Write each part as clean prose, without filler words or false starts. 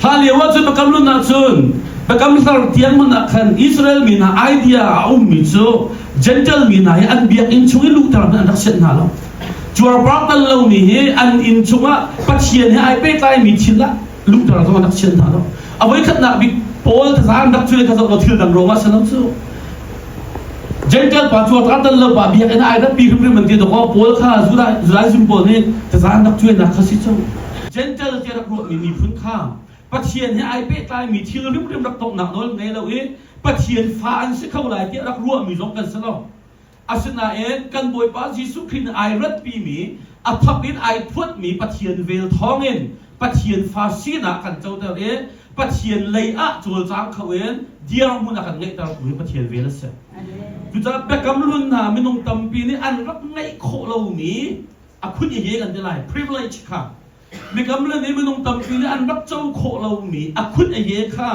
Hlan lio ah cun biakam hlun ah cun biakam thar tiang hmanh ah khan Israel mi hna idea a ummi cu Gentile mi hna hi an biakinn chung i luhter hmanh an rak sianh hna lo. Cuarpar tal lomi hi an inn chungah Pathian he ai pehtlaimi thil ah luhter zong an rak sianh hna lo. A voikhatnak bik Paul taza an rak cuai kha zoh law thil dang ruangah si lo cu. Gentile pa cuarpar tal lo pa biakinn ah ai ratpi hrimhrim an ti dawkaw Paul kha Judaism pawl nih taza an rak cuainak kha si cu. Gentile ti rak ruahmi miphun kha Pathian he ai pehtlaimi thil hrimhrim rak tonghnak nawl ngei lo i Pathian fa an si kho lai tiah rak ruahmi zong kan si lo. Asinain kan Bawipa Jesuh Khrih nih ai ratpimi, a thap in ai phuatmi Pathian vel thawngin Pathian fa sinak kan coter i Pathian lei ah cawlcang kho in dirhmun a kan ngeihtertu hi Pathian vel a si. Cucaah biakam hlun hna minung tampi nih an rak ngeih khawh lomi a phun i he kan ti lai privilege kha biakam hlun i minung tampi nih an rak co khawh lomi a khut a he kha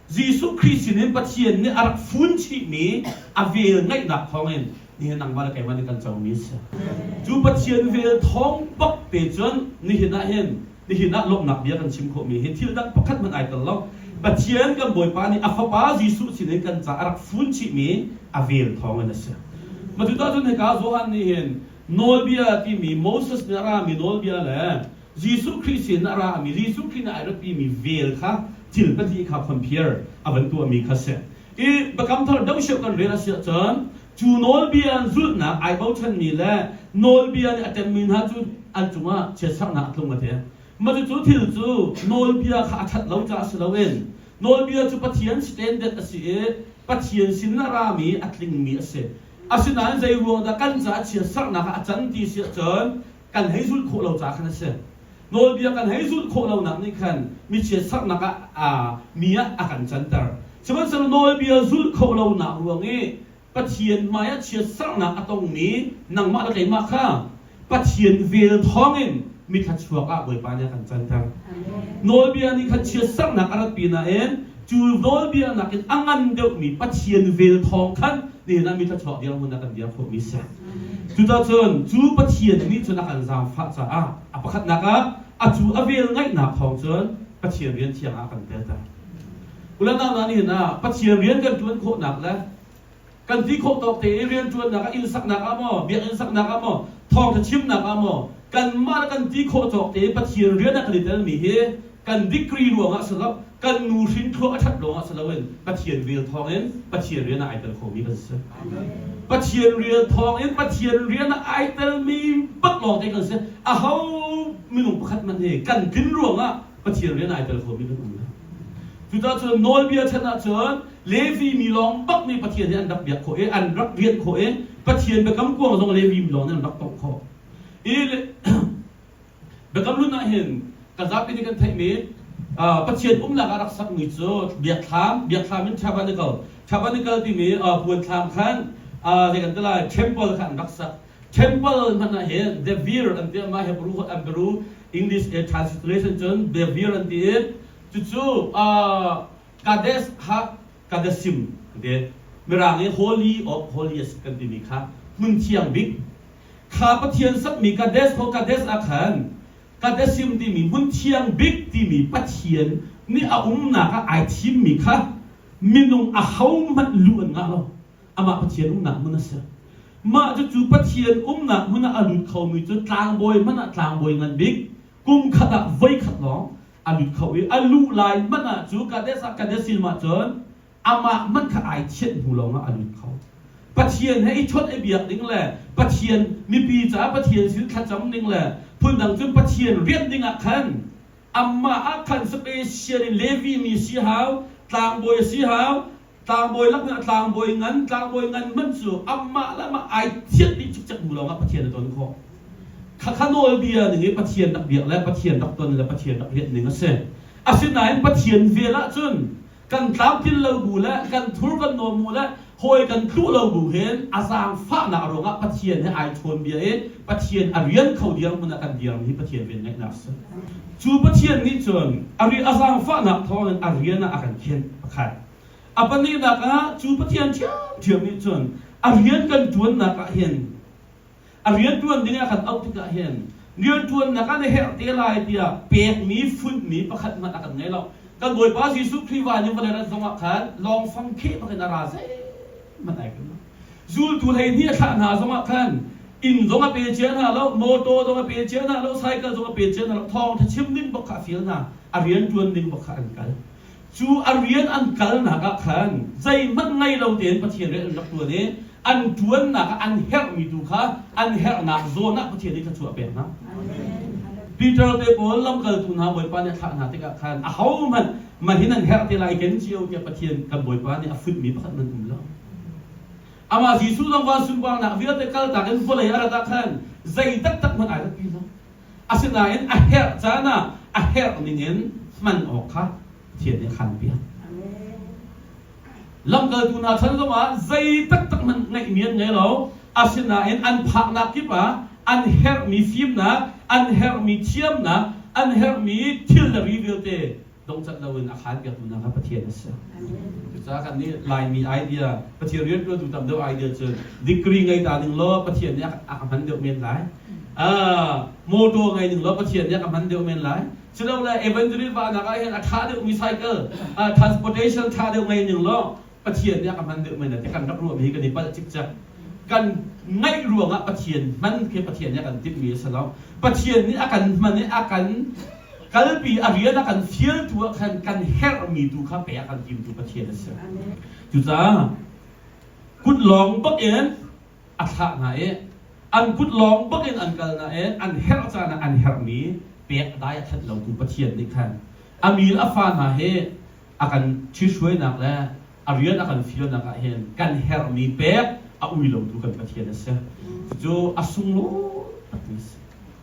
Jesuh Khrih sinin Pathian nih a rak fun chihmi a vel ngeihnak thawngin nihin nangmah le keimah nih kan comi a si. Cu Pathian vel thawng bak te cun nihin ah hin nihin ah lawmhnak bia kan chim khawhmi hi thil dang pakhat hmanh ai tel lo. Pathian kan Bawipa nih a Fapa Jesuh sinin kan ca a rak fun chihmi a vel thawngin a si. Matuta cun hika Johan nih hin nawlbia timi Moses nih a rami nawlbia le Jesuh Khrih sin a rami Jesuh Khrih nih ai ratpimi vel kha thil pahnih kha compare a van tuahmi kha si. I Biakam Thar dosio kan rel a si ahcun cu nawlbia zulhnak ai bochanmi le nawlbia nih a ṭemmi hna cu an cungah chiatserhnak a tlung a ti. Mah cucu thil cu nawlbia kha a ṭhat lo caah si loin nawlbia cu Pathian standard a si i Pathian sin a rami a tlingmi a si. Asinain zei ruang dah kan caah chiatserhnak ah a can ti si ahcun kan hei zulh khawh lo caah khan a si. Nawlbia kan hei zulh khawh lonak nih khan michiat saknak ah mi ah a kan canter. Sihmanhsehlaw nawlbia zulh khawh lonak ruang i Pathian hmaiah chiatserhnak a tongmi nangmah le keimah kha Pathian vel thawngin mithla chuak ah Bawipa nih a kan canter. Nawlbia nih khan chiatserhnak a ratpi nain cu nawlbia nakin a ngan deuhmi Pathian vel thawng khan nihin ah mithla chuak dirhmun ah kan dir khawhmi si. Cucacun cu Pathian nih cun a kan zaangfah caah a pakhatnak ah a cu a vel ngaihnak thawng cun Pathian rian thiang ah a kan telter. Ulanau hna nihin ah Pathian rian kan ṭuan khawhnak le kan ti khawh tawk te i rian ṭuannak ah inn saknak ah maw biakinn saknak ah maw thawngṭha chimnak ah maw kanmah le kan ti khawh tawk te i Pathian rian ah kan i telmi hi kan degree ruangah si lo kan nu hrin thluak a ṭhat ruangah si loin Pathian vel thawngin Pathian rian ah ai tel khomi kan si. Pathian rian thawngin Pathian rian ah ai telmi bak lawng te kan si. Aho minung pakhat hmanh hi kan tlin ruangah Pathian rian ai tel khomi kan um lo. Cucaah cun nawlbia chan ahcun Levi mi lawng bak nih Pathian hi an rak biak khawh i an rak rian khawh i Pathian biakam kuang zong Levi mi lawng nih an rak tongh khawh. I Biakam Hlun ah hin kan zapi nih kan theihmi Pathian umnak ah rak sakmi cu biakthlam, biakthlam in tabernacle, tabernacle timi puan thlam khan zei kan ti lai temple kha an rak sak. Temple hmanh ah hin Devir an ti mah Hebrew an Hebrew English translation cun Devir an ti i cucu Kadesh ha Kadesim an ti. Mirang i Holy of Holiest kan timi kha hmun thiang bik Kha Pathian sakmi Kadesh khua Kadesh ah khan Kadesim timi hmun thiang bik timi Pathian nih a umnak ah ai thimmi kha minung ahohmanh luh an ngah lo. Amah Pathian umnak hmun a si. Mah cucu Pathian umnak hmun ah a lut khomi cu tlangbawi hmanh ah tlangbawi ngan bik kum khat ah voikhat lawng a lut kho i a luh lai hmanh ah cu Kadesh ah Kadesim ah cun amah hmanh kha ai thianh hnu lawngah a lut kho. Pathian he i chawnh i biak ding le Pathian mipi caah Pathian sin thlacam ding le phundang cun Pathian rianh ding ah khan amah ah khan special in Levi mi si hau, tlangbawi a si hau, tlangbawi lak ah tlangbawi ngan, tlangbawi ngan hmanh cu amah le amah ai thianh dih cikcek hnu lawngah Pathian a ton khawh. Khakha nawlbia ning i Pathian rak biak le Pathian rak ton le Pathian rak rianh ning a si. Asinain Pathian vel ahcun kan tlamtlin lo bu le kan thur kan nawm mu le hawi kan tluh lo bu hin a zaangfahnak ruangah Pathian he ai chawn bia i Pathian a rian kho dirhmun ah kan dirmi hi Pathian rian ngeihnak a si. Cu Pathian nih cun a ri a zaangfahnak thawngin a rian ah a kan khenh pakhat. A pahnihnak ah cu Pathian ṭhiamṭhiam nih cun a rian kan ṭuannak ah hin a rian ṭuan ding ah kan auh tikah hin Rianṭuannak ah na herh te lai tiah pekmi funhmi pakhat hmanh a kan ngei lo. Kan Bawipa Jesuh Khrih van in vawlei rat zongah khan lawngfang kheh bakin a ra zeihmanh ai ken lo. Zultu 12 a thlah hna zongah khan inn zong a pe cia hna lo, motor zong a pe cia hna lo, cycle zong a pe cia hna lo, thawngṭha chim ding bak kha a fial hna, a rianṭuan ding bak kha an kal. Cu a rian an kalnak ah khan zeihmanh ngei lo tein Pathian rian an rak ṭuan i an ṭuannak ah an herhmi tu kha an herhnak zawn ah Pathian nih thluachuah a pek hna. Peter te pawl lamkaltu hna Bawipa nih a thlah hna tikah khan ahohmanh mahin an herh te lai ken cio tiah Pathian kan Bawipa nih a funhmi pakhat nan um lo. Amah Jesuh zong van sunparnak vialte kaltak in vawlei a rat ah khan zei taktak hmanh ai ratpi lo. Asinain a herh caan ah a herh ningin hman awk kha Pathian nih a khanpiak. Lamkaltu hna chan zongah zei taktak hmanh ngeihmi an ngei lo. Asinain an phaknak kip ah an herhmi fimnak, an herhmi thiamnak, an herhmi thil le ri vialte dongcat loin a khanpiaktu hna kha Pathian a si. Cucaah kan nih Laimi idea, Pathian rianṭuantu tam deuh idea cu degree ngei ta ning law Pathian nih a ka hman deuh men lai. Motor ngei ning law Pathian nih a ka hman deuh men lai. Silole evangelist vahnak ah hin a ṭha deuhmi cycle, transportation ṭha deuh ngei ning law Pathian nih a ka hman deuh men lai ti kan rak ruahmi hi kan i palh cikcek. Kan ngaih ruangah Pathian hman khi Pathian nih a kan timhmi a si lo. Pathian nih a kan hman i a kan kalpi a rian a kan fialtu ah khan kan herhmi tu kha pe a kan timtu Pathian a si. Cucaah kut lawng bak in a thlah hna i an kut lawng bak in an kal nain an herh caan ah an herhmi pek dai a that lotu Pathian nih khan a mil a fa hna hi a kan ṭhihruainak le a rian a kan fialnak ah hin kan herhmi pek a ui lotu kan Pathian a si. Cucu a sunglawi takmi a si.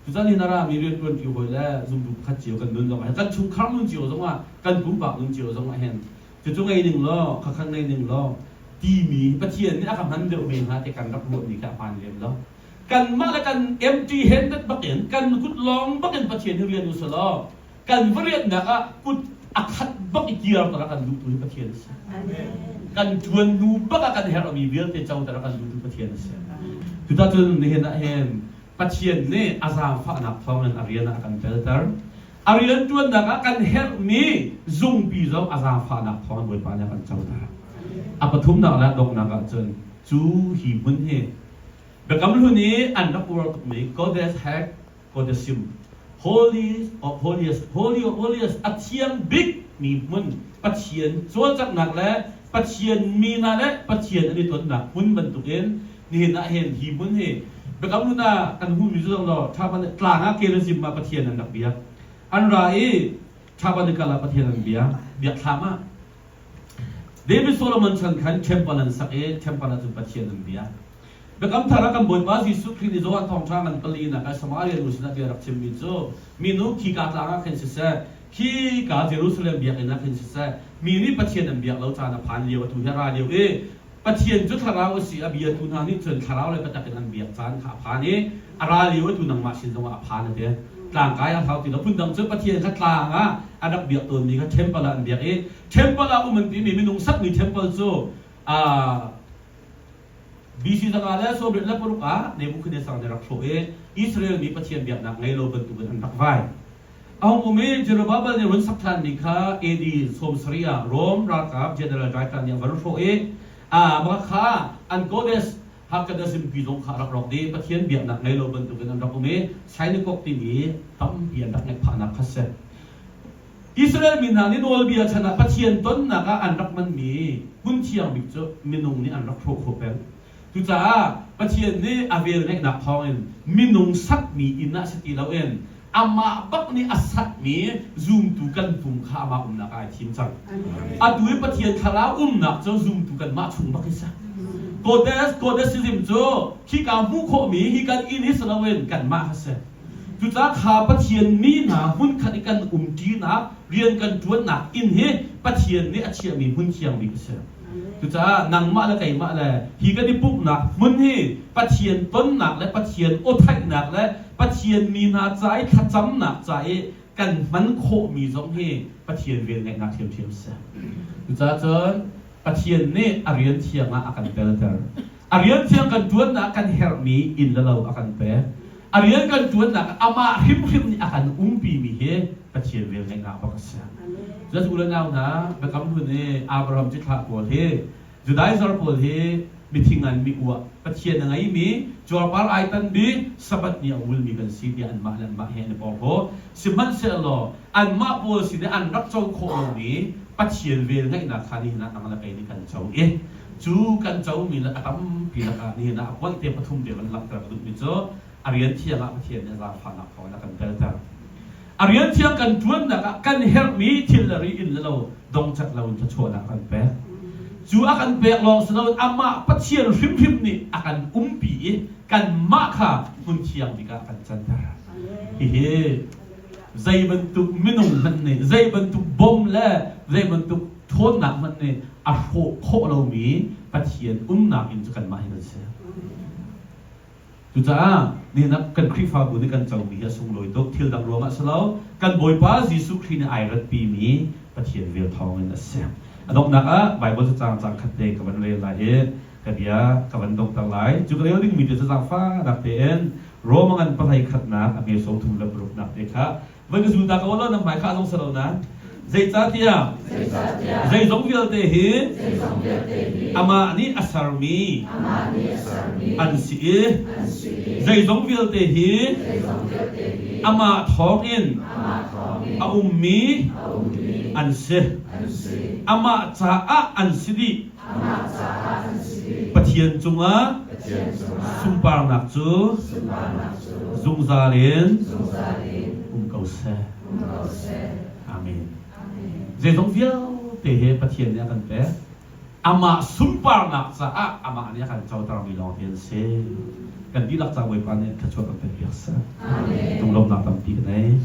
Tutan hin a rami rianṭuanṭi hawi le zumtu pakhat cio kan nun zongah hin kan chungkhar nun cio zongah kan pumpak nun cio zongah hin cucu ngei ning law khakhan ngei ning law timi Pathian nih a ka hman deuh ve hnga ti kan rak ruahmi kha a hmaan lem lo. Kanmah le kan empty handed bakin kan kut lawng bakin Pathian hi rian u selaw kan va rianhnak ah kut a khat bak i kirter a kan duhtu hi Pathian a si. Kan ṭuan hnu bak ah kan herhmi vialte coter a kan duhtu Pathian a si. Cucacun nihin ah hin Pathian nih a zaangfahnak thawngin a rian ah a kan telter. A rian ṭuannak ah kan herhmi zungpi zong a zaangfahnak thawngin Bawipa nih a kan coter. A pathumnak le donghnak ah cun cu hi hmun hi Biakam Hlun i an rak uar tukmi Kodesh Hek Kodesim, Holy of Holiest, Holy of Holiest, a thiang bik mi hmun, Pathian cawlcanghnak le Pathian mi hna le Pathian an i tonnak hmun bantukin nihin ah hin hi hmun hi Biakam Hlun ah kan hmuhmi cu law Thaban tlang ah Gerizim ah Pathian an rak biak. An ra i Thaban kal ah Pathian an biak. Biakthlam ah David Solomon chan khan temple an sak i temple ah cun Pathian an biak. Biakam Thar ah kan Bawipa Jesuh Khrih nih Johan Thawngṭha ngan palinak ah Samaria nu sinah bia rak chimmi cu minu khika tlang ah khin siseh, khika Jerusalem biakinn ah khin siseh, mi nih Pathian an biak lo caan a phan lio atu hi a ra lio i Pathian cu thlarau a si a biatu hna nih cun thlarau le biatak in an biak caan kha a phan i a ra lio atu nangmah sin zongah a phan a ti. Tlangkai a hlau ti lo. Phundang cu Pathian kha tlang ah a rak biak tawnmi kha temple ah an biak i temple ah um an timi minung sakmi temple cu BC zanga le 76 ah Nebuchadnezzar nih rak hrawh i Israel mi Pathian biaknak ngei lo bantukin an rak vai. A hung um i Zerubbabel nih run sak ṭhanmi kha AD 70 ah Rom ralkap General Titus nih a van hrawh i mah kha an goddess Hakadazim pi zong kha a rak rawk dih. Pathian biaknak ngei lo bantukin an rak um i synagogue timi tampi an rak ngeih phahnak kha si. Israel mi hna nih nawlbia chan ah Pathian tonnak ah an rak hmanmi hmun thiang bik cu minung nih an rak hrawh khawh peng. Cucaah Pathian nih a velngeihnak thawngin minung sakmi inn ah si ti loin amah bak nih a sakmi zumtu kan pum kha amah umnak ah ai thim cang. Atu i Pathian thlarau umnak cu zumtu kanmah chung bak hi si. Goddess, Goddessism cu khika hmuh khawhmi hi kan inn hi si loin kanmah kha si. Cucaah kha Pathian mi hna hmunkhat i kan umṭinak, rian kan ṭuannak inn hi Pathian nih a chiahmi hmun thiang bik a si. Cucaah nangmah le keimah le hi kan i pumhnak hmun hi Pathian tonnak le Pathian aw theihnak le Pathian mi hna ca i thlacamnak ca i kan hman khawhmi zong hi Pathian velngeihnak ṭhiamṭhiam a si. Cucaah cun Pathian nih a rian thiang ah a kan telter. A rian thiang kan ṭuannak kan herhmi inn le lo a kan pek. A rian kan ṭuannak ah amah hrimhrim nih a kan umpimi hi Pathian velngeihnak bak a si. Cun u le nau hna, Biakam Hlun i Abraham cithlah pawl hi Judaizer pawl hi mithi ngan mi uah Pathian a ngeimi cuarpar ai tan bik Sabbath ni a ulmi kan si tiah anmah le anmah he an i porhlaw. Sihmanhsehlaw anmah pawl sin i an rak co khawh lomi Pathian vel ngeihnak kha nihin ah nang le kei nih kan co i cu kan comi le a tampi lakah nihin ah a point te pathum te van langhter ka duhmi cu a rian thiang ah Pathian nih zaangfahnak thawngin a kan telter. A rian thiang kan ṭuannak ah kan herhmi thil le ri inn le lo dongcat loin thluachuahnak a kan pek. Cu a kan pek lawng si loin amah Pathian hrimhrim nih a kan umpi i kanmah kha hmun thiang bik ah a kan canter. Hihi zei bantuk minung hmanh nih zei bantuk bom le zei bantuk ṭhawnnak hmanh nih a hrawh khawh lomi Pathian umnak inn cu kanmah hi kan si. Cucaah nihin ah kan Khrihfabu nih kan comi hi a sunglawi tuk. Thil dang ruangah si lo, kan Bawipa Jesuh Khrih nih ai ratpimi Pathian vel thawngin a si. A donghnak ah Baibal cacang caang khat te ka van rel lai i ka bia ka van donghter lai. Cu ka rel dingmi te cu zaangfahnak tein Rome ngan pahlei khatnak a hme sawm thum le paruknak te kha Voi ka zul ta ko law na hmai khah zong si lo na. Zeicahtiah zeizong vialte hi amah nih a sermi an si i zeizong vialte hi amah thawngin a ummi an si. Amah caah an si dih. Pathian cungah sunparnak cu zungzal in um ko seh. Amen. Zeizong vialte hi Pathian nih a kan pek. Amah sunparnak caah amah nih a kan cotermi lawng hi an si. Kan dihlak ca Bawipa nih thluachuah kan pek piak seh. Lunglawmhnak tampi ka nei.